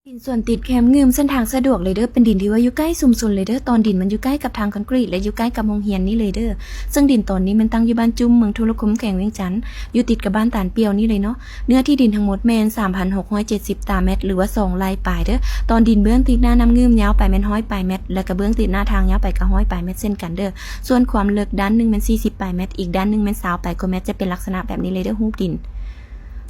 ດິນສວນຕິດແຄມງື່ມ ເສັ້ນທາງສະດວກເລີຍເດີ້ ເປັນດິນທີ່ວ່າຢູ່ໃກ້ຊຸມຊົນເລີຍເດີ້ ຕອນດິນມັນຢູ່ໃກ້ກັບທາງຄອນກຣີດ ແລະ ຢູ່ໃກ້ກັບໂຮງຮຽນນີ້ເລີຍເດີ້. ເຊິ່ງດິນຕອນນີ້ແມ່ນຕັ້ງຢູ່ບ້ານຈຸ້ມ ເມືອງທຸລະຄົມ ແຂວງວຽງຈັນ ຢູ່ຕິດກັບບ້ານຕານປ່ຽວນີ້ເລີຍເນາະ. ເນື້ອທີ່ດິນທັງໝົດແມ່ນສາມພັນຫົກຮ້ອຍເຈັດສິບຕາແມັດ ຫຼືວ່າສອງໄຮ່ປາຍເດີ້. ຕອນດິນເບື້ອງຕິດໜ້ານ້ຳງື່ມຍາວໄປແມ່ນຮ້ອຍປາຍແມັດ ແລະ ກະເບື້ອງຕິດໜ້າທາງຍາວໄປກະຮ້ອຍປາຍແມັດເຊັ່ນກັນເດີ້. ສ່ວນຄວາມເລິກດ້ານໜຶ່ງແມ່ນສີ່ສິບປາຍແມັດ ອີກດ້ານໜຶ່ງແມ່ນຊາວປາຍກວ່າແມັດ ຈະເປັນລັກສະນະແບບນີ້ເລີຍເດີ້ ຮູບດິນ.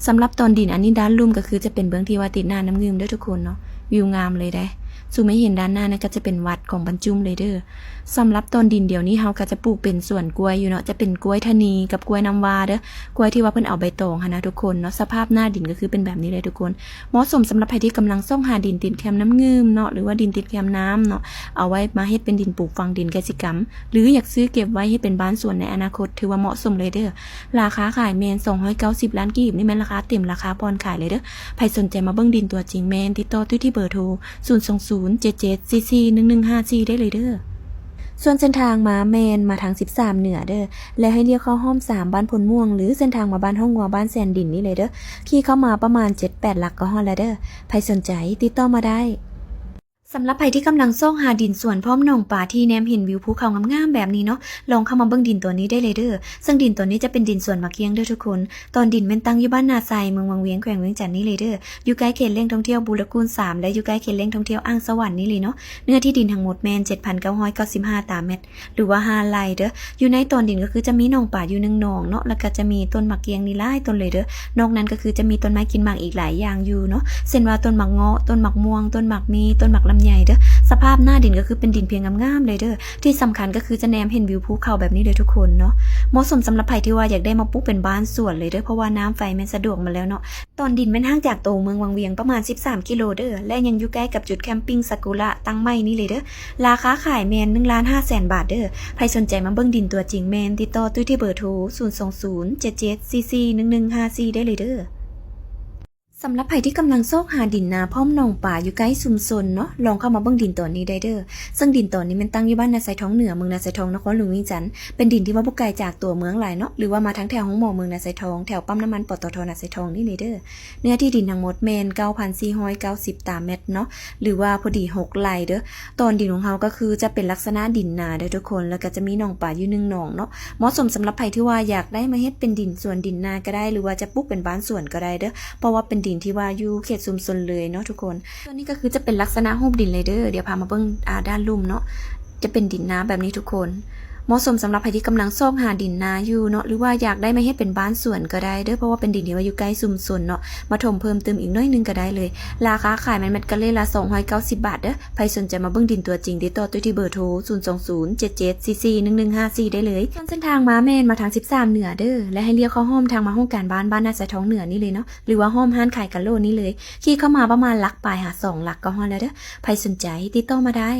ສຳລັບຕອນດິນອັນນີ້ ດ້ານລຸ່ມກໍຄືຈະເປັນເບື້ອງທີ່ວ່າຕິດໜ້ານ້ຳງື່ມເດີ້ທຸກຄົນເນາະ ວິວງາມເລີຍເດ້. ສູ່ໄມ່ເຫັນດ້ານໜ້ານັ້ນກໍຈະເປັນວັດຂອງບ້ານຈຸ້ມເລີຍເດີ້. ສຳລັບຕອນດິນດຽວນີ້ ເຮົາກໍຈະປູກເປັນສວນກ້ວຍຢູ່ເນາະ ຈະເປັນກ້ວຍທະນີກັບກ້ວຍນ້ຳວ້າເດີ້ ກ້ວຍທີ່ວ່າເພິ່ນເອົາໃບຕອງຫັ້ນນະທຸກຄົນເນາະ. ສະພາບໜ້າດິນກໍຄືເປັນແບບນີ້ເລີຍທຸກຄົນ ເໝາະສົມສຳລັບໃຜທີ່ກຳລັງຊອກຫາດິນຕິດແຄມນ້ຳງື່ມເນາະ ຫຼືວ່າດິນຕິດແຄມນ້ຳເນາະ ເອົາໄວ້ມາເຮັດເປັນດິນປູກຝັງ ດິນກະສິກຳ ຫຼືຢາກຊື້ເກັບໄວ້ເຮັດເປັນບ້ານສວນໃນອະນາຄົດ ຖືວ່າເໝາະສົມເລີຍເດີ້. ລາຄາຂາຍແມ່ນສອງຮ້ອຍເກົ້າສິບລ້ານກີບ ນີ້ແມ່ນລາຄາເຕັມລາຄາຜ່ອນຂາຍເລີຍເດີ້. ໃຜສົນໃຈມາເບິ່ງດິນຕົວຈິງແມ່ນຕິດຕໍ່ທີ່ເບີໂທ ສູນສອງສູນເຈັດເຈັດສີ່ສີ່ໜຶ່ງໜຶ່ງຫ້າສີ່ ໄດ້ເລີຍເດີ້. ສ່ວນເສັ້ນທາງມາແມ່ນມາທາງສິບສາມເໜືອເດີ້ ແລະ ໃຫ້ລ້ຽວເຂົ້າຮ່ອມສາມບ້ານໂພນມ່ວງ ຫຼືເສັ້ນທາງມາບ້ານຮ່ອງງົວ ບ້ານແສນດິນນີ້ເລີຍເດີ້. ຂີ່ເຂົ້າມາປະມານເຈັດແປດຫຼັກກໍຮອດແລ້ວເດີ້. ໃຜສົນໃຈຕິດຕໍ່ມາໄດ້. ສຳລັບໃຜທີ່ກຳລັງຊອກຫາດິນສວນພ້ອມໜອງປາທີ່ແນມເຫັນວິວພູເຂົາງາມໆແບບນີ້ເນາະ ລອງເຂົ້າມາເບິ່ງດິນຕົວນີ້ໄດ້ເລີຍເດີ້. ເຊິ່ງດິນຕົວນີ້ຈະເປັນດິນສວນໝາກກ້ຽງເດີ້ທຸກຄົນ. ຕອນດິນແມ່ນຕັ້ງຢູ່ບ້ານນາໄຊ ເມືອງວັງວຽງ ແຂວງວຽງຈັນນີ້ເລີຍເດີ້. ຢູ່ໃກ້ເຂດແຫຼ່ງທ່ອງທ່ຽວບູລະກູນສາມ ແລະ ຢູ່ໃກ້ເຂດແຫຼ່ງທ່ອງທ່ຽວອ່າງສະຫວັນນີ້ເລີຍເນາະ. ເນື້ອທີ່ດິນທັງໝົດແມ່ນເຈັດພັນເກົ້າຮ້ອຍເກົ້າສິບຫ້າຕາແມັດ ຫຼືວ່າຫ້າໄຮ່ເດີ້. ຢູ່ໃນຕອນດິນກໍຄືຈະມີໜອງປາຢູ່ໜຶ່ງໜອງເນາະ ແລ້ວກໍຈະມີຕົ້ນໝາກກ້ຽງນີ້ຫຼາຍຕົ້ນເລີຍເດີ້. ນອກນັ້ນກໍຄືຈະມີຕົ້ນໄມ້ກິນໝາກອີກຫຼາຍຢ່າງຢູ່ເນາະ ເຊັ່ນວ່າຕົ້ນໝາກເງາະ, ຕົ້ນໝາກມ່ວງ, ຕົ້ນໝາກມີ, ຕົ້ນໝາກລຳໄຍເດີ້. ສະພາບໜ້າດິນກໍຄືເປັນດິນພຽງງາມໆເລີຍເດີ້. ທີ່ສຳຄັນກໍຄືຈະແນມເຫັນວິວພູເຂົາແບບນີ້ເລີຍທຸກຄົນເນາະ. ເໝາະສົມສຳລັບໃຜທີ່ວ່າຢາກໄດ້ມາປູກເປັນບ້ານສວນເລີຍເດີ້ ເພາະວ່ານ້ຳໄຟແມ່ນສະດວກມາແລ້ວເນາະ. ຕອນດິນແມ່ນຫ່າງຈາກໂຕເມືອງວັງວຽງປະມານສິບສາມກິໂລເດີ້ ແລະ ຍັງຢູ່ໃກ້ກັບຈຸດແຄມປິງຊາກຸຣະຕັ້ງໃໝ່ນີ້ເລີຍເດີ້. ລາຄາຂາຍແມ່ນໜຶ່ງລ້ານຫ້າແສນບາດເດີ້. ໃຜສົນໃຈມາເບິ່ງດິນຕົວຈິງແມ່ນຕິດຕໍ່ທີ່ເບີໂທ ສູນສອງສູນເຈັດເຈັດສີ່ສີ່ໜຶ່ງໜຶ່ງຫ້າສີ່ ໄດ້ເລີຍເດີ້. ສຳລັບໃຜທີ່ກຳລັງຊອກຫາດິນນາພ້ອມໜອງປາຢູ່ໃກ້ຊຸມຊົນເນາະ ລອງເຂົ້າມາເບິ່ງດິນຕອນນີ້ໄດ້ເດີ້. ເຊິ່ງດິນຕອນນີ້ແມ່ນຕັ້ງຢູ່ບ້ານນາຊາຍທອງເໜືອ ເມືອງນາຊາຍທອງ ນະຄອນຫຼວງວຽງຈັນ. ເປັນດິນທີ່ວ່າບໍ່ໄກຈາກຕົວເມືອງຫຼາຍເນາະ ຫຼືວ່າມາທາງແຖວໂຮງໝໍເມືອງນາຊາຍທອງ ແຖວປ້ຳນ້ຳມັນ ປຕທ ນາຊາຍທອງນີ້ເລີຍເດີ້. ເນື້ອທີ່ດິນທັງໝົດແມ່ນເກົ້າພັນສີ່ຮ້ອຍເກົ້າສິບຕາແມັດເນາະ ຫຼືວ່າພໍດີຫົກໄຮ່ເດີ້. ຕອນດິນຂອງເຮົາກໍຄືຈະເປັນລັກສະນະດິນນາເດີ້ທຸກຄົນ ແລ້ວກໍຈະມີໜອງປາຢູ່ໜຶ່ງໜອງເນາະ. ເໝາະສົມສຳລັບໃຜທີ່ວ່າຢາກໄດ້ມາເຮັດເປັນດິນສວນດິນນາກໍໄດ້ ຫຼືວ່າຈະປູກເປັນບ້ານສວນກໍໄດ້ເດີ້ ເພາະວ່າເປັນດິນທີ່ວ່າຢູ່ເຂດຊຸມຊົນເລີຍເນາະທຸກຄົນ. ສ່ວນນີ້ກໍຄືຈະເປັນລັກສະນະຮູບດິນເລີຍເດີ້. ດຽວພາມາເບິ່ງ ອ່າ ດ້ານລຸ່ມເນາະ. ຈະເປັນດິນນາແບບນີ້ທຸກຄົນ ເໝາະສົມສຳລັບໃຜທີ່ກຳລັງຊອກຫາດິນນາຢູ່ເນາະ ຫຼືວ່າຢາກໄດ້ມາເຮັດເປັນບ້ານສວນກໍໄດ້ເດີ້ ເພາະວ່າເປັນດິນທີ່ວ່າຢູ່ໃກ້ຊຸມຊົນເນາະ ມາຖົມເພີ່ມຕື່ມອີກໜ້ອຍໜຶ່ງກໍໄດ້ເລີຍ. ລາຄາຂາຍແມ່ນແມັດກາເຣລະສອງຮ້ອຍເກົ້າສິບບາດເດີ້. ໃຜສົນໃຈມາເບິ່ງດິນຕົວຈິງ ຕິດຕໍ່ທີ່ເບີໂທ ສູນສອງສູນເຈັດເຈັດສີ່ສີ່ໜຶ່ງໜຶ່ງຫ້າສີ່ ໄດ້ເລີຍ. ສ່ວນເສັ້ນທາງມາແມ່ນມາທາງສິບສາມເໜືອເດີ້ ແລະ ໃຫ້ລ້ຽວເຂົ້າຮ່ອມທາງມາຫ້ອງການບ້ານ ບ້ານນາຊາຍທອງເໜືອນີ້ເລີຍເນາະ ຫຼືວ່າຮ່ອມຮ້ານຂາຍກະໂຫຼນີ້ເລີຍ. ຂີ່ເຂົ້າມາປະມານຫຼັກປາຍຫາສອງຫຼັກກໍຮອດແລ້ວເດີ້. ໃຜສົນໃຈຕິດຕໍ່ມາໄດ້.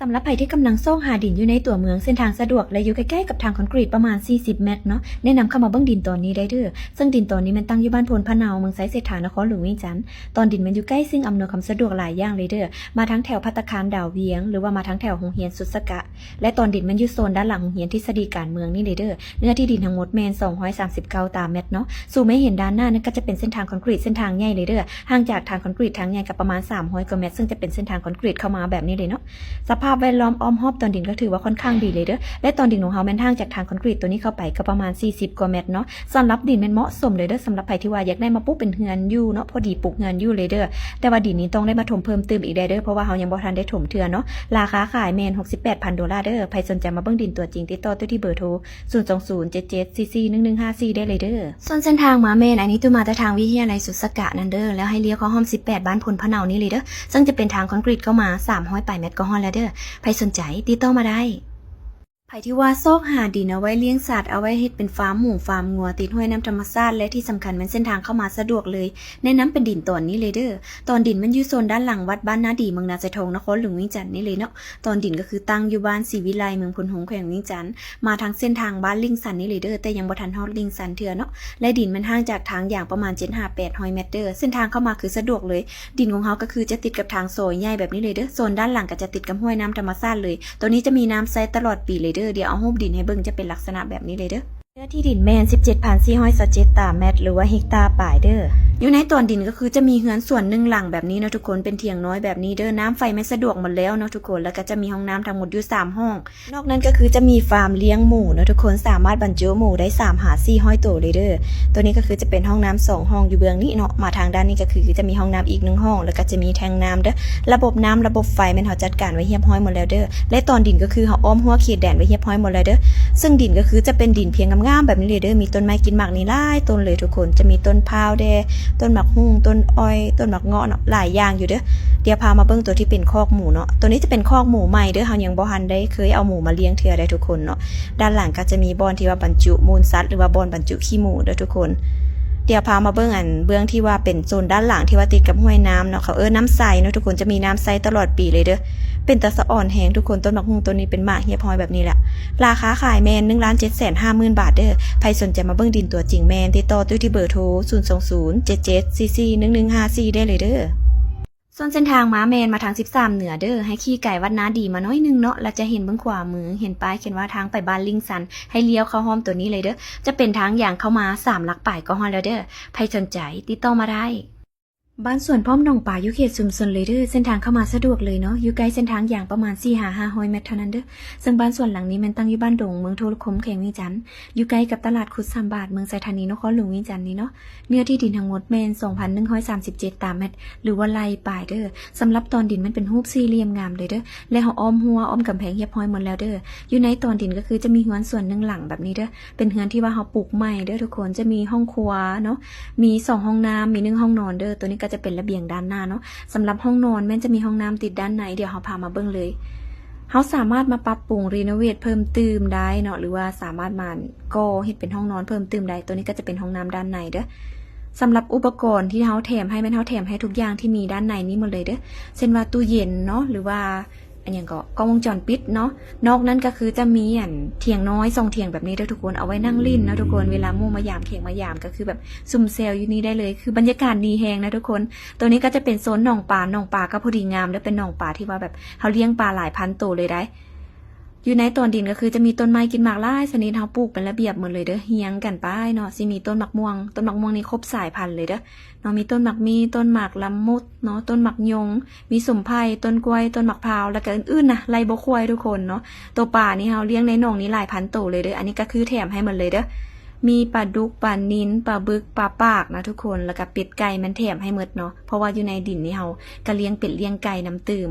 ສຳລັບໃຜທີ່ກຳລັງຊອກຫາດິນຢູ່ໃນຕົວເມືອງ ເສັ້ນທາງສະດວກ ແລະ ຢູ່ໃກ້ໆກັບທາງຄອນກຣີດປະມານສີ່ສິບແມັດເນາະ ແນະນຳເຂົ້າມາເບິ່ງດິນຕອນນີ້ໄດ້ເດີ້. ເຊິ່ງດິນຕອນນີ້ແມ່ນຕັ້ງຢູ່ບ້ານໂພນພະເນົາ ເມືອງໄຊເສດຖາ ນະຄອນຫຼວງວຽງຈັນ. ຕອນດິນແມ່ນຢູ່ໃກ້ສິ່ງອຳນວຍຄວາມສະດວກຫຼາຍຢ່າງເລີຍເດີ້ ມາທາງແຖວພັດຕາຄານດາວວຽງ ຫຼືວ່າມາທາງແຖວໂຮງຮຽນສຸດສະກະ ແລະ ຕອນດິນແມ່ນຢູ່ໂຊນດ້ານຫຼັງໂຮງຮຽນທິດສະດີການເມືອງນີ້ເລີຍເດີ້. ເນື້ອທີ່ດິນທັງໝົດແມ່ນສອງຮ້ອຍສາມສິບເກົ້າຕາແມັດເນາະ. ສູ່ໄມ່ເຫັນດ້ານໜ້ານັ້ນກໍຈະເປັນເສັ້ນທາງຄອນກຣີດ ເສັ້ນທາງໃຫຍ່ເລີຍເດີ້. ຫ່າງຈາກທາງຄອນກຣີດທາງໃຫຍ່ກໍປະມານສາມຮ້ອຍກວ່າແມັດ ເຊິ່ງຈະເປັນເສັ້ນທາງຄອນກຣີດເຂົ້າມາແບບນີ້ເລີຍເນາະ. ສະພາບແວດລ້ອມອ້ອມຮອບຕອນດິນກໍຖືວ່າຄ່ອນຂ້າງດີເລີຍເດີ້ ແລະ ຕອນດິນຂອງເຮົາແມ່ນຫ່າງຈາກທາງຄອນກຣີດຕົວນີ້ເຂົ້າໄປກໍປະມານສີ່ສິບກວ່າແມັດເນາະ. ສຳລັບດິນແມ່ນເໝາະສົມເລີຍເດີ້ ສຳລັບໃຜທີ່ວ່າຢາກໄດ້ມາປູກເປັນເຮືອນຢູ່ເນາະ ພໍດີປູກເຮືອນຢູ່ເລີຍເດີ້. ແຕ່ວ່າດິນນີ້ຕ້ອງໄດ້ມາຖົມເພີ່ມຕື່ມອີກແດ່ເດີ້ ເພາະວ່າເຮົາຍັງບໍ່ທັນໄດ້ຖົມເທື່ອເນາະ. ລາຄາຂາຍແມ່ນຫົກສິບແປດພັນໂດລາເດີ້. ໃຜສົນໃຈມາເບິ່ງດິນຕົວຈິງ ຕິດຕໍ່ທີ່ເບີໂທ ສູນສອງສູນເຈັດເຈັດສີ່ສີ່ໜຶ່ງໜຶ່ງຫ້າສີ່ ໄດ້ເລີຍເດີ້. ສ່ວນເສັ້ນທາງມາແມ່ນ ອັນນີ້ຕູມາແຕ່ທາງວິທະຍາໄລສຸດສະກະນັ້ນເດີ້ ແລ້ວໃຫ້ລ້ຽວເຂົ້າຮ່ອມສິບແປດບ້ານໂພນພະເນົານີ້ເລີຍເດີ້. ເຊິ່ງຈະເປັນທາງຄອນກຣີດເຂົ້າມາສາມຮ້ອຍປາຍແມັດກໍຮອດແລ້ວເດີ້. ໃຜສົນໃຈຕິດຕໍ່ມາໄດ້. ໃຜທີ່ວ່າຊອກຫາດິນເອົາໄວ້ລ້ຽງສັດ ເອົາໄວ້ເຮັດເປັນຟາມໝູຟາມງົວ ຕິດຫ້ວຍນ້ຳທຳມະຊາດ ແລະ ທີ່ສຳຄັນແມ່ນເສັ້ນທາງເຂົ້າມາສະດວກເລີຍ ແນະນຳເປັນດິນຕອນນີ້ເລີຍເດີ້. ຕອນດິນມັນຢູ່ໂຊນດ້ານຫຼັງວັດບ້ານນາດີ ເມືອງນາຊາຍທອງ ນະຄອນຫຼວງວຽງຈັນນີ້ເລີຍເນາະ. ຕອນດິນກໍຄືຕັ້ງຢູ່ບ້ານສີວິໄລ ເມືອງໂພນໂຮງ ແຂວງວຽງຈັນ ມາທາງເສັ້ນທາງບ້ານລິງຊັນນີ້ເລີຍເດີ້ ແຕ່ຍັງບໍ່ທັນຮອດລິງຊັນເທື່ອເນາະ ແລະ ດິນມັນຫ່າງຈາກທາງຢາງປະມານເຈັດຫາແປດຮ້ອຍແມັດເດີ້. ເສັ້ນທາງເຂົ້າມາຄືສະດວກເລີຍ ດິນຂອງເຮົາກໍຄືຈະຕິດກັບທາງຊອຍໃຫຍ່ແບບນີ້ເລີຍເດີ້ ໂຊນດ້ານຫຼັງກໍຈະຕິດກັບຫ້ວຍນ້ຳທຳມະຊາດເລີຍ. ໂຕນີ້ຈະມີນ້ຳໃຊ້ຕະຫຼອດປີເລີຍເດີ້. ດຽວເອົາຮູບດິນໃຫ້ເບິ່ງ ຈະເປັນລັກສະນະແບບນີ້ເລີຍເດີ້. ເນື້ອທີ່ດິນແມ່ນສິບເຈັດພັນສີ່ຮ້ອຍຊາວເຈັດຕາແມັດ ຫຼືວ່າເຮັກຕາປາຍເດີ້. ຢູ່ໃນຕອນດິນກໍຄືຈະມີເຮືອນສວນໜຶ່ງຫຼັງແບບນີ້ເນາະທຸກຄົນ, ເປັນຖຽງນ້ອຍແບບນີ້ເດີ້. ນ້ຳໄຟແມ່ນສະດວກໝົດແລ້ວເນາະທຸກຄົນ, ແລ້ວກໍຈະມີຫ້ອງນ້ຳທັງໝົດຢູ່ສາມຫ້ອງ. ນອກນັ້ນກໍຄືຈະມີຟາມລ້ຽງໝູເນາະທຸກຄົນ, ສາມາດບັນຈຸໝູໄດ້ສາມຫາສີ່ຮ້ອຍໂຕເລີຍເດີ້. ໂຕນີ້ກໍຄືຈະເປັນຫ້ອງນ້ຳສອງຫ້ອງຢູ່ເບື້ອງນີ້ເນາະ, ມາທາງດ້ານນີ້ກໍຄືຈະມີຫ້ອງນ້ຳອີກໜຶ່ງຫ້ອງ, ແລ້ວກໍຈະມີແທງນ້ຳເດີ້. ລະບົບນ້ຳລະບົບໄຟແມ່ນເຮົາຈັດການໄວ້ຮຽບຮ້ອຍໝົດແລ້ວເດີ້. ແລະຕອນດິນກໍຄືເຮົາອ້ອມຮົ້ວເຂດແດນໄວ້ຮຽບຮ້ອຍໝົດແລ້ວເດີ້. ເຊິ່ງດິນກໍຄືຈະເປັນດິນພຽງງາມໆແບບນີ້ເລີຍເດີ້. ມີຕົ້ນໄມ້ກິນໝາກນີ້ຫຼາຍຕົ້ນເລີຍທຸກຄົນ, ຈະມີຕົ້ນພ້າວແດ່ ຕົ້ນໝາກຫຸ່ງ ຕົ້ນອ້ອຍ ຕົ້ນໝາກເງາະເນາະ, ຫຼາຍຢ່າງຢູ່ເດີ້. ດຽວພາມາເບິ່ງໂຕທີ່ເປັນຄອກໝູເນາະ. ໂຕນີ້ຈະເປັນຄອກໝູໃໝ່ເດີ້, ເຮົາຍັງບໍ່ທັນໄດ້ເຄີຍເອົາໝູມາລ້ຽງເທື່ອໃດ໋ທຸກຄົນເນາະ. ດ້ານຫຼັງກໍຈະມີບ່ອນທີ່ວ່າບັນຈຸມູນສັດ ຫຼືວ່າບ່ອນບັນຈຸຂີ້ໝູເດີ້ທຸກຄົນ. ດຽວພາມາເບິ່ງອັນເບື້ອງທີ່ວ່າເປັນໂຊນດ້ານຫຼັງທີ່ວ່າຕິດກັບຫ້ວຍນ້ຳເນາະ, ເຂົາເອີ້ນນ້ຳໃສເນາະທຸກຄົນ, ຈະມີນ້ຳໃສຕະຫຼອດປີເລີຍເດີ້. ເປັນຕາສະອອນແຮງທຸກຄົນ, ຕົ້ນໝາກຫຸ່ງຕົ້ນນີ້ເປັນໝາກຮຽບຮ້ອຍແບບນີ້ແຫຼະ. ລາຄາຂາຍແມ່ນໜຶ່ງລ້ານເຈັດແສນຫ້າໝື່ນບາດເດີ້. ໃຜສົນໃຈມາເບິ່ງດິນຕົວຈິງແມ່ນຕິດຕໍ່ຢູ່ທີ່ເບີໂທ ສູນສອງສູນ ເຈັດເຈັດສີ່ສີ່ ໜຶ່ງໜຶ່ງຫ້າສີ່ ໄດ້ເລີຍເດີ້. ສ່ວນເສັ້ນທາງມາແມ່ນມາທາງສິບສາມເໜືອເດີ້, ໃຫ້ຂີ່ໄກວັດນາດີມາໜ້ອຍໜຶ່ງເນາະ, ແລ້ວຈະເຫັນເບື້ອງຂວາມື ເຫັນປ້າຍຂຽນວ່າທາງໄປບ້ານລິງຊັນ, ໃຫ້ລ້ຽວເຂົ້າຮ່ອມໂຕນີ້ເລີຍເດີ້. ຈະເປັນທາງຢາງເຂົ້າມາສາມຫຼັກປາຍກໍຮອດແລ້ວເດີ້. ໃຜສົນໃຈຕິດຕໍ່ມາໄດ້. ບ້ານສວນພ້ອມໜອງປາ ຢູ່ເຂດຊຸມຊົນເລີຍເດີ້. ເສັ້ນທາງເຂົ້າມາສະດວກເລີຍເນາະ, ຢູ່ໃກ້ເສັ້ນທາງຢາງປະມານສີ່ຫາຫ້າຮ້ອຍແມັດເທົ່ານັ້ນເດີ້. ເຊິ່ງບ້ານສວນຫຼັງນີ້ແມ່ນຕັ້ງຢູ່ບ້ານດົງ ເມືອງໂທນລະຄົມ ແຂວງວຽງຈັນ, ຢູ່ໃກ້ກັບຕະຫຼາດຂຸດສາມບາດ ເມືອງໄຊທານີ ນະຄອນຫຼວງວຽງຈັນນີ້ເນາະ. ເນື້ອທີ່ດິນທັງໝົດແມ່ນສອງພັນໜຶ່ງຮ້ອຍສາມສິບເຈັດຕາແມັດ ຫຼືວ່າໄລ່ປາຍເດີ້. ສຳລັບຕອນດິນມັນເປັນຮູບສີ່ຫຼ່ຽມງາມເລີຍເດີ້, ແລະເຮົາອ້ອມຮົ້ວອ້ອມກຳແພງຮຽບຮ້ອຍໝົດແລ້ວເດີ້. ຢູ່ໃນຕອນດິນກໍຄືຈະມີເຮືອນສວນໜຶ່ງຫຼັງແບບນີ້ເດີ້, ເປັນເຮືອນທີ່ວ່າເຮົາປຸກໃໝ່ເດີ້ທຸກຄົນ, ຈະມີຫ້ອງຄົວເນາະ, ມີສອງຫ້ອງນ້ຳ ມີໜຶ່ງຫ້ອງນອນເດີ້. ໂຕນີ້ກໍຈະເປັນລະບຽງດ້ານໜ້າເນາະ. ສຳລັບຫ້ອງນອນແມ່ນຈະມີຫ້ອງນ້ຳຕິດດ້ານໃນ, ດຽວເຮົາພາມາເບິ່ງເລີຍ. ເຮົາສາມາດມາປັບປຸງ ຣີໂນເວດ ເພີ່ມຕື່ມໄດ້ເນາະ, ຫຼືວ່າສາມາດມາກໍ່ເຮັດເປັນຫ້ອງນອນເພີ່ມຕື່ມໄດ້. ໂຕນີ້ກໍຈະເປັນຫ້ອງນ້ຳດ້ານໃນເດີ້. ສຳລັບອຸປະກອນທີ່ເຮົາແຖມໃຫ້ ແມ່ນເຮົາແຖມໃຫ້ທຸກຢ່າງທີ່ມີດ້ານໃນນີ້ໝົດເລີຍເດີ້, ເຊັ່ນວ່າຕູ້ເຢັນເນາະ ຫຼືວ່າ ອັນຫຍັງເກາະ ກ້ອງວົງຈອນປິດເນາະ. ນອກນັ້ນກໍຄືຈະມີອັນຖຽງນ້ອຍສອງຖຽງແບບນີ້ເດີ້ທຸກຄົນ, ເອົາໄວ້ນັ່ງຫຼິ້ນເນາະທຸກຄົນ, ເວລາໝູ່ມາຢາມ ແຂກມາຢາມ ກໍຄືແບບຊຸມແຊວຢູ່ນີ້ໄດ້ເລີຍ. ຄືບັນຍາກາດດີແຮງນະທຸກຄົນ. ໂຕນີ້ກໍຈະເປັນໂຊນໜອງປາ, ໜອງປາກໍພໍດີງາມເດີ້, ເປັນໜອງປາທີ່ວ່າແບບເຮົາລ້ຽງປາຫຼາຍພັນໂຕເລີຍໄດ໋. ຢູ່ໃນຕອນດິນກໍຄືຈະມີຕົ້ນໄມ້ກິນໝາກຫຼາຍຊະນິດ, ເຮົາປູກເປັນລະບຽບໝົດເລີຍເດີ້, ຮຽງກັນໄປເນາະ. ຊິມີຕົ້ນໝາກມ່ວງ, ຕົ້ນໝາກມ່ວງນີ້ຄົບສາຍພັນເລີຍເດີ້ເນາະ, ມີຕົ້ນໝາກມີ້, ຕົ້ນໝາກລະມຸດເນາະ, ຕົ້ນໝາກຍົງ, ມີສົມໄພ, ຕົ້ນກ້ວຍ, ຕົ້ນໝາກພ້າວ ແລ້ວກະອື່ນໆນະ, ໄລ່ບໍ່ຄວບທຸກຄົນເນາະ. ໂຕປານີ້ເຮົາລ້ຽງໃນໜອງນີ້ຫຼາຍພັນໂຕເລີຍເດີ້. ອັນນີ້ກໍຄືແຖມໃຫ້ໝົດເລີຍເດີ້, ມີປາດຸກ, ປານິນ, ປາບຶກ, ປາປາກນະທຸກຄົນ, ແລ້ວກະເປັດໄກ່ແມ່ນແຖມໃຫ້ໝົດເນາະ, ເພາະວ່າຢູ່ໃນດິນນີ້ເຮົາກະລ້ຽງເປັດລ້ຽງໄກ່ນຳຕື່ມ.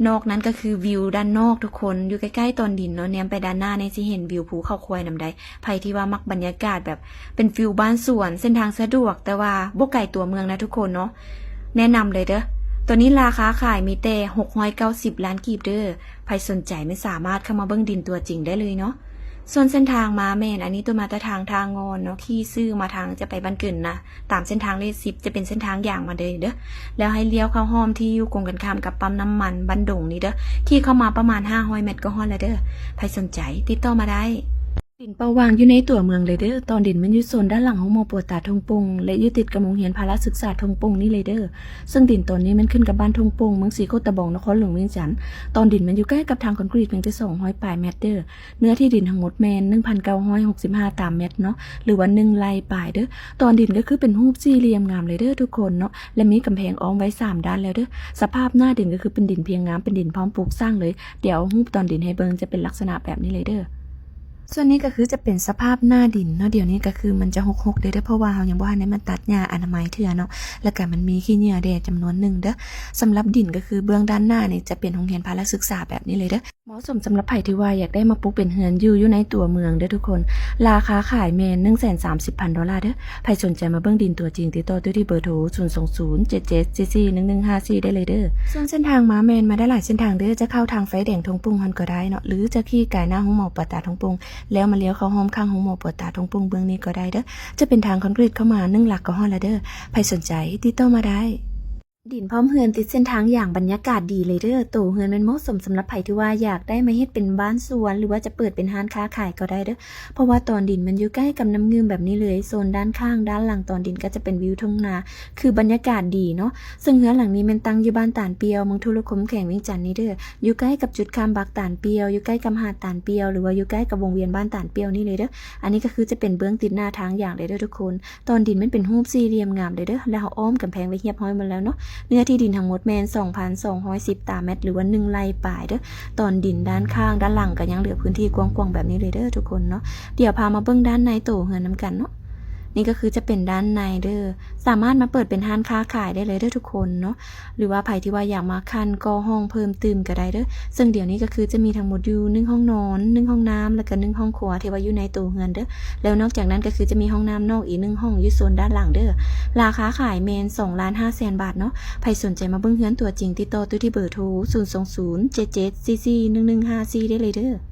ນອກນັ້ນກໍຄືວິວດ້ານນອກທຸກຄົນ, ຢູ່ໃກ້ໆຕອນດິນເນາະ, ແນມໄປດ້ານໜ້ານີ້ຊິເຫັນວິວພູເຂົາຄວາຍນຳໄດ໋. ໃຜທີ່ວ່າມັກບັນຍາກາດແບບເປັນຟີລບ້ານສວນ, ເສັ້ນທາງສະດວກ ແຕ່ວ່າບໍ່ໄກຕົວເມືອງນະທຸກຄົນເນາະ, ແນະນຳເລີຍເດີ້. ໂຕນີ້ລາຄາຂາຍມີແຕ່ຫົກຮ້ອຍເກົ້າສິບລ້ານກີບເດີ້. ໃຜສົນໃຈແມ່ນສາມາດເຂົ້າມາເບິ່ງດິນຕົວຈິງໄດ້ເລີຍເນາະ. ສ່ວນເສັ້ນທາງມາແມ່ນ ອັນນີ້ຕົວມາແຕ່ທາງທ່າງ່ອນເນາະ, ຂີ່ຊື່ມາທາງຈະໄປບ້ານເກີນນະ, ຕາມເສັ້ນທາງເລກສິບ ຈະເປັນເສັ້ນທາງຢາງມາເລີຍເດີ້. ແລ້ວໃຫ້ລ້ຽວເຂົ້າຮ່ອມທີ່ຢູ່ກົງກັນຂ້າມກັບປ້ຳນ້ຳມັນບ້ານດົງນີ້ເດີ້. ຂີ່ເຂົ້າມາປະມານຫ້າຮ້ອຍແມັດກໍຮອດແລ້ວເດີ້. ໃຜສົນໃຈຕິດຕໍ່ມາໄດ້. ດິນເປົ່າວ່າງຢູ່ໃນຕົວເມືອງເລີຍເດີ້. ຕອນດິນແມ່ນຢູ່ໂຊນດ້ານຫຼັງໂຮງໝໍປົວຕາທົ່ງໂປ່ງ ແລະ ຢູ່ຕິດກັບໂຮງຮຽນພາລະສຶກສາທົ່ງໂປ່ງນີ້ເລີຍເດີ້. ເຊິ່ງດິນຕອນນີ້ແມ່ນຂຶ້ນກັບບ້ານທົ່ງໂປ່ງ ເມືອງສີໂຄດຕະບອງ ນະຄອນຫຼວງວຽງຈັນ. ຕອນດິນແມ່ນຢູ່ໃກ້ກັບທາງຄອນກຣີດພຽງແຕ່ສອງຮ້ອຍປາຍແມັດເດີ້. ເນື້ອທີ່ດິນທັງໝົດແມ່ນໜຶ່ງພັນເກົ້າຮ້ອຍຫົກສິບຫ້າຕາແມັດເນາະ ຫຼືວ່າໜຶ່ງໄລ່ປາຍເດີ້. ຕອນດິນກໍຄືເປັນຮູບສີ່ຫຼ່ຽມງາມເລີຍເດີ້ທຸກຄົນເນາະ ແລະ ມີກຳແພງອ້ອມໄວ້ສາມດ້ານແລ້ວເດີ້. ສະພາບໜ້າດິນກໍຄືເປັນດິນພຽງງາມ ເປັນດິນພ້ອມປູກສ້າງເລີຍ. ດຽວເອົາຮູບຕອນດິນໃຫ້ເບິ່ງ ຈະເປັນລັກສະນະແບບນີ້ເລີຍເດີ້. ສ່ວນນີ້ກໍຄືຈະເປັນສະພາບໜ້າດິນເນາະ, ດຽວນີ້ກໍຄືມັນຈະຮົກໆເດີ້ ເພາະວ່າເຮົາຍັງບໍ່ທັນໄດ້ມາຕັດຫຍ້າອະນາໄມເທື່ອເນາະ, ແລ້ວກໍມັນມີຂີ້ເຫຍື້ອແດ່ຈຳນວນໜຶ່ງເດີ້. ສຳລັບດິນກໍຄືເບື້ອງດ້ານໜ້ານີ້ຈະເປັນໂຮງຮຽນພາລະສຶກສາແບບນີ້ເລີຍເດີ້. ເໝາະສົມສຳລັບໃຜທີ່ວ່າຢາກໄດ້ມາປຸກເປັນເຮືອນຢູ່ ຢູ່ໃນຕົວເມືອງເດີ້ທຸກຄົນ. ລາຄາຂາຍແມ່ນໜຶ່ງແສນສາມສິບພັນໂດລາເດີ້. ໃຜສົນໃຈມາເບິ່ງດິນຕົວຈິງ ຕິດຕໍ່ຢູ່ທີ່ເບີໂທ ສູນສອງສູນ ເຈັດເຈັດສີ່ສີ່ ໜຶ່ງໜຶ່ງຫ້າສີ່ ໄດ້ເລີຍເດີ້. ສ່ວນເສັ້ນທາງມາແມ່ນມາໄດ້ຫຼາຍເສັ້ນທາງເດີ້, ຈະເຂົ້າທາງໄຟແດງທົ່ງໂປ່ງຫັ້ນກໍໄດ້ເນາະ ຫຼືຈະຂີ່ກາຍໜ້າໂຮງໝໍປົວຕາທົ່ງໂປ່ງ ແລ້ວມາລ້ຽວເຂົ້າຮ່ອມຂ້າງໂຮງໝໍປົວຕາທົ່ງໂປ່ງເບື້ອງນີ້ກໍໄດ້ເດີ້. ຈະເປັນທາງຄອນກຣີດເຂົ້າມາໜຶ່ງຫຼັກກໍຮອດແລ້ວເດີ້. ໃຜສົນໃຈຕິດຕໍ່ມາໄດ້. ດິນພ້ອມເຮືອນຕິດເສັ້ນທາງຢາງ ບັນຍາກາດດີເລີຍເດີ້. ໂຕເຮືອນແມ່ນເໝາະສົມສຳລັບໃຜທີ່ວ່າຢາກໄດ້ມາເຮັດເປັນບ້ານສວນ ຫຼືວ່າຈະເປີດເປັນຮ້ານຄ້າຂາຍກໍໄດ້ເດີ້ ເພາະວ່າຕອນດິນມັນຢູ່ໃກ້ກັບນ້ຳງື່ມແບບນີ້ເລີຍ. ໂຊນດ້ານຂ້າງ ດ້ານຫຼັງຕອນດິນກໍຈະເປັນວິວທົ່ງນາ ຄືບັນຍາກາດດີເນາະ. ເຊິ່ງເຮືອນຫຼັງນີ້ແມ່ນຕັ້ງຢູ່ບ້ານຕານປ່ຽວ ເມືອງທຸລະຄົມ ແຂວງວຽງຈັນນີ້ເດີ້ ຢູ່ໃກ້ກັບຈຸດຂ້າມບັກຕານປ່ຽວ ຢູ່ໃກ້ກັບຫາດຕານປ່ຽວ ຫຼືວ່າຢູ່ໃກ້ກັບວົງວຽນບ້ານຕານປ່ຽວນີ້ເລີຍເດີ້. ອັນນີ້ກໍຄືຈະເປັນເບື້ອງຕິດໜ້າທາງຢາງເລີຍເດີ້ທຸກຄົນ. ຕອນດິນມັນເປັນຮູບສີ່ຫຼ່ຽມງາມເລີຍເດີ້ ແລ້ວເຮົາອ້ອມກຳແພງໄວ້ຮຽບຮ້ອຍໝົດແລ້ວເນາະ. ເນື້ອທີ່ດິນທັງໝົດແມ່ນສອງພັນສອງຮ້ອຍສິບຕາແມັດ ຫຼືວ່າໜຶ່ງໄຮ່ປາຍເດີ້. ຕອນດິນດ້ານຂ້າງ ດ້ານຫຼັງກໍຍັງເຫຼືອພື້ນທີ່ກວ້າງຂວາງແບບນີ້ເລີຍເດີ້ທຸກຄົນເນາະ. ດຽວພາມາເບິ່ງດ້ານໃນໂຕເຮືອນນຳກັນເນາະ. ນີ້ກໍຄືຈະເປັນດ້ານໃນເດີ້ ສາມາດມາເປີດເປັນຮ້ານຄ້າຂາຍໄດ້ເລີຍເດີ້ທຸກຄົນເນາະ ຫຼືວ່າໃຜທີ່ວ່າຢາກມາຂັ້ນກໍ່ຫ້ອງເພີ່ມຕື່ມກໍໄດ້ເດີ້. ເຊິ່ງດຽວນີ້ກໍຄືຈະມີທັງໝົດຢູ່ໜຶ່ງຫ້ອງນອນ ໜຶ່ງຫ້ອງນ້ຳ ແລ້ວກໍໜຶ່ງຫ້ອງຄົວທີ່ວ່າຢູ່ໃນໂຕເຮືອນເດີ້. ແລ້ວນອກຈາກນັ້ນກໍຄືຈະມີຫ້ອງນ້ຳນອກອີກໜຶ່ງຫ້ອງຢູ່ໂຊນດ້ານຫຼັງເດີ້. ລາຄາຂາຍແມ່ນສອງລ້ານຫ້າແສນບາດເນາະ. ໃຜສົນໃຈມາເບິ່ງເຮືອນຕົວຈິງ ຕິດຕໍ່ຕຸ້ຍທີ່ເບີໂທ ສູນສອງສູນ ເຈັດເຈັດສີ່ສີ່ ໜຶ່ງໜຶ່ງຫ້າສີ່ ໄດ້ເລີຍເດີ້.